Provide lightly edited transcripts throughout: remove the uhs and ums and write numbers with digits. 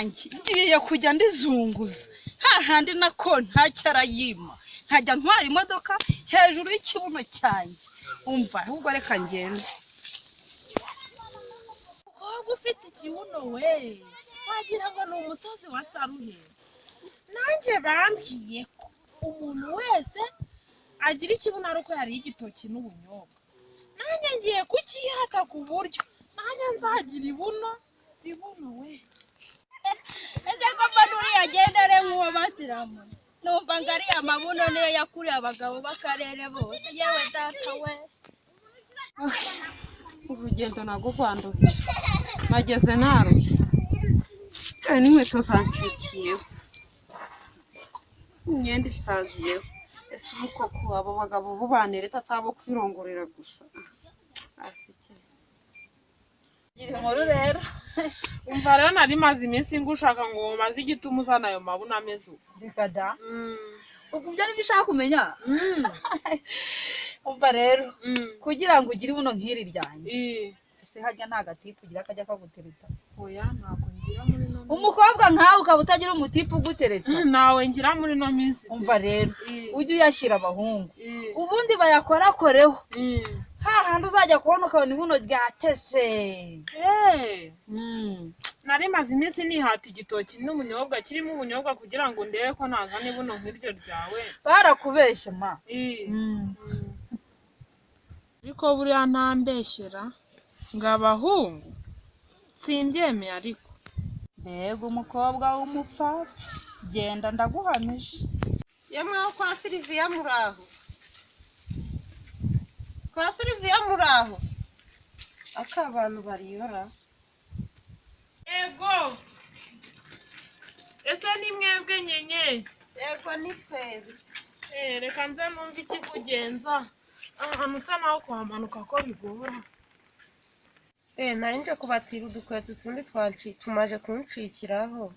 ryanjye ngiye kujya ndizunguza hahandi nako ntacyo arayima, nkajya ntwara imodoka hejuru y'ikibuno cyanjye. Umva ahubwo reka ngende. Umukobwa ufite ikibuno we wagira ngo ni umusozi wa Saruhe. Nanjye bambwiye ko umuntu wese agira ikibuno ari uko yariye igitoki n'ubunyobwa. Nanjye ngiye kukihata ku buryo nanjye nzagira ibuno ribuno we. Ese ko mbona uriya agenda ari nk'uwo basiramu, numva ngo ariya mabuno niyo yakuriye abagabo b'akarere bose. Yewe data we, Urugendo ntabwo rwanduhije, nageze narushye n'inkweto zancikiyeho, imyenda itsaziyeho. Ese ubu koko abo bagabo bo banereta atabo kwirongorera gusa? Asike Gira inkuru rero. Umva rero nari maze iminsi ngushaka ngo maze igituma uzana ayo mabuno ameze uko. Reka da. Ubwo ibyo aribyo ushaka kumenya? Umva rero, kugira ngo ugire ibuno nk'iri ryanjye, ese hajya nta gatipu ugira kajya kagutereta? Oya, ntabwo ngira muri ino minsi. Umukobwa nkawe ukaba utagira umutipu ugutereta? Nawe ngira muri ino minsi. Umva rero, ujye uyashyira abahungu ubundi bayakorakoreho, hahandi uzajya kubona ukabona ibuno ryatese. Nari maze iminsi nihata igitoki n'ubunyobwa kirimo ubunyobwa kugira ngo ndebe ko nazana ibuno nk'iryo ryawe. Barakubeshya ma. Ariko buriya ntambeshyera ngo abahungu simbyemeye ariko. Mbega umukobwa w'umupfapfa, genda ndaguhamije. Yemwe aho kwa Siliviya muraho? Kwa Siliviya muraho? Aka abantu bariyora. Yego. Ese ni mwebwe nyenye? Yego ni twebwe. Reka nze numve ikikugenza. Ahantu usa naho kuhamanuka ko bigora. Nari nje kubatira udukweto tundi tumaje kuncikiraho.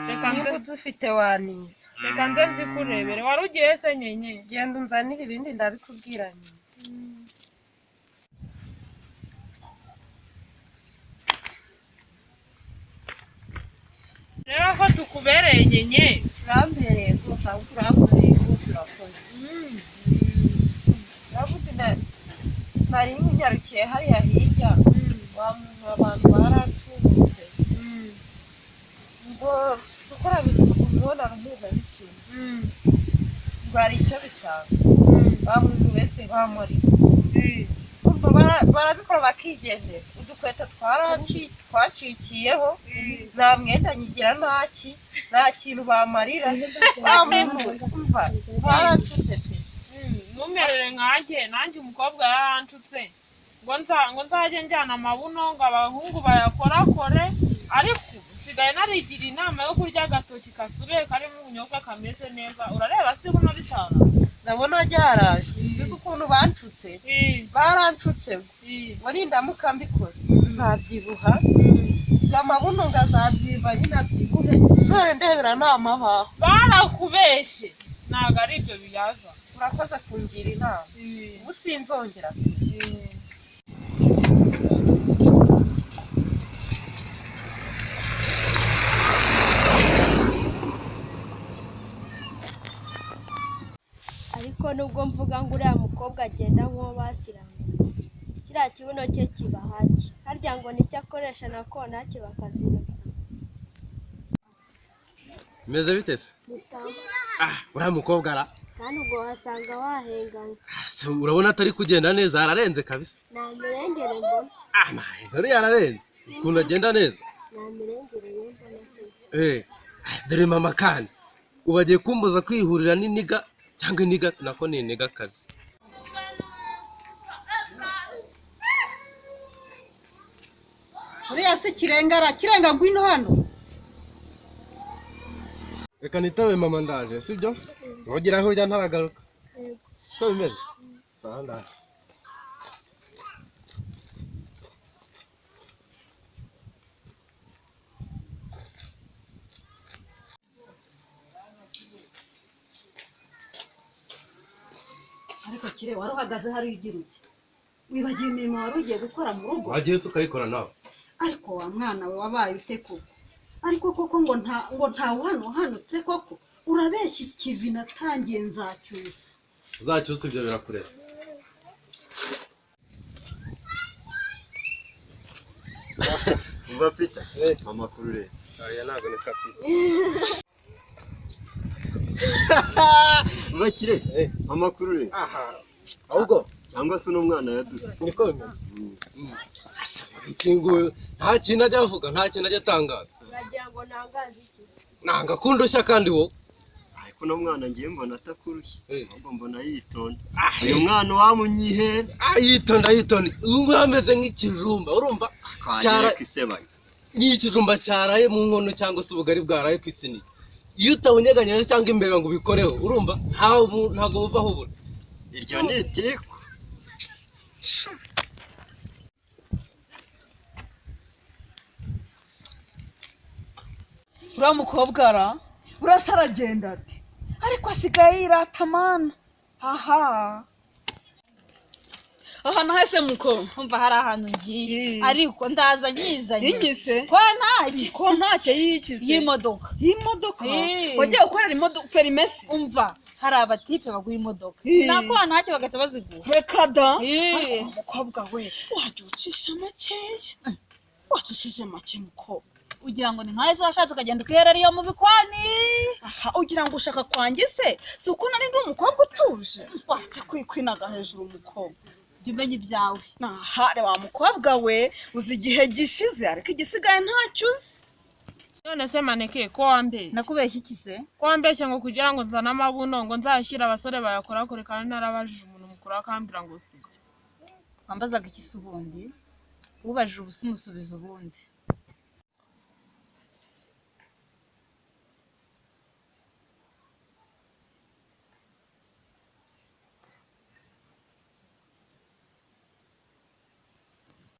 Reka nze niba udufite waniza. Reka nze nzikurebere. Wari ugiye se nyenye? Genda unzanire ibindi ndabikubwira nyuma. Rero ko tukubereye nyenye. Urambereye rwose, ahubwo urankoreye rwose urakoze. Uravuze nari nyarukiye hariya hirya, wa muntu abantu baratubutse ngo gukora imibonano mpuzabitsina ngo hari icyo bitanga, wa muntu wese bamurika barabikora bakigendera. Udukweto twacikiyeho, nta mwenda nyigira, nta kintu bamarira, wa muntu umva baracutse pe. Ntumerere nkanjye, nanjye umukobwa yaranshutse ngo nzajye njyana amabuno ngo abahungu bayakorakore, ariko nsigaye narigira inama yo kurya agatoki kasuruye karimo ubunyobwa kameze neza. Urareba si buno bitara? Ndabona ryaraje. Uzi ukuntu bancutse? Barancutse ngo nindamuka mbikoze nzabyibuha, ngo amabuno ngo azabyiba nyine abyibuhe, none ndebera nta mabaho. Barakubeshye, ntabwo ari ibyo biyaza. Urakoze kungira inama, ubu sinzongera. Ariko nubwo mvuga ngo uriya mukobwa agenda nk'uwo basiramu, kiriya kibuno cye kiba haki, harya ngo nicyo akoresha na kontaki bakazirekura. Meze bite se? Uriya mukobwa ara kandi ubwo wasanga wahenganye. Urabona atari kugenda neza, ararenze kabisa. Nta mirengere mbona. Uriya ararenze, ukuntu agenda neza. Nta mirengere ye mbona pe. Dore mama kandi ubu agiye kumbuza kwihurira n'iniga cyangwa iniga nako ni iniga kazi. Uriya se kirengara kirenga ngwino hano. Reka nitabe mama ndaje, sibyo? Ntugira aho ujya ntaragaruka. Siko bimeze? Sawa ndaje. Ariko kire wari uhagaze hari ugira uti wibagiwe imirimo wari ugiye gukora mu rugo. Wagiye se ukayikora nawe? Ariko wa mwana we wabaye ute koko? Ariko koko ngo nta ngo ntawuhanuhanutse koko urabeshya ikivi natangiye nzacyusa. Uzacyusa ibyo birakureba. Umva Peter, amakuru rero. Aya ntabwo ni kapita. Umva Kire, amakuru rero. Aha. Ahubwo cyangwa se n'umwana yaduha. Niko bimeze. Iki nguyu nta kintu ajya avuga, nta kintu ajya atangaza. Uragira ngo ntangaze iki? Nanga kundushya kandi wowe. Ariko uno mwana ngiye mbona atakurushya, ahubwo mbona yitonda. Uyu mwana wamunyihera. Ah, yitonda yitonda. Uyu nguyu ameze nk'ikijumba, urumva? Cyara isebanya. Ni ikijumba cyaraye mu nkono cyangwa se ubugari bwaraye ku isiniya. Iyo utabunyeganyeje cyangwa imbeba ngo ubikoreho, urumva? Ntabwo buva aho buri. Iryo ni itiku. Uriya mukobwa ara urasa aragenda ati ariko asigaye yirata mana aha aha nahese muko umva hari ahantu ngiye ariko ndaza nyizanye inyise ko ntacyo ko ntacyo yikize y'imodoka y'imodoka wagiye gukorera imodoka perimesi umva hari abatipe baguha imodoka nako ntacyo bagahita baziguha reka da ariko mukobwa we wajya ucisha makeya wacishije make mukobwa ugira ngo ni nkazo washatse ukagenda ukiherera iyo mu bikwani aha ugira ngo ushaka kwanjye se si uko nari ndi umukobwa utuje waretse kwikwinaga hejuru umukobwa jya umenya ibyawe aha reba wa mukobwa we uzi igihe gishize ariko igisigaye ntacyo uzi None se maneke ko wambeshye? Nakubeshye iki se? Ko wambeshye ngo kugira ngo nzane amabuno ngo nzayashyire abasore bayakorakore kandi narabajije umuntu mukuru akambwira ngo sibyo. Wambazaga iki se ubundi? Ubajije ubusa umusubiza ubundi.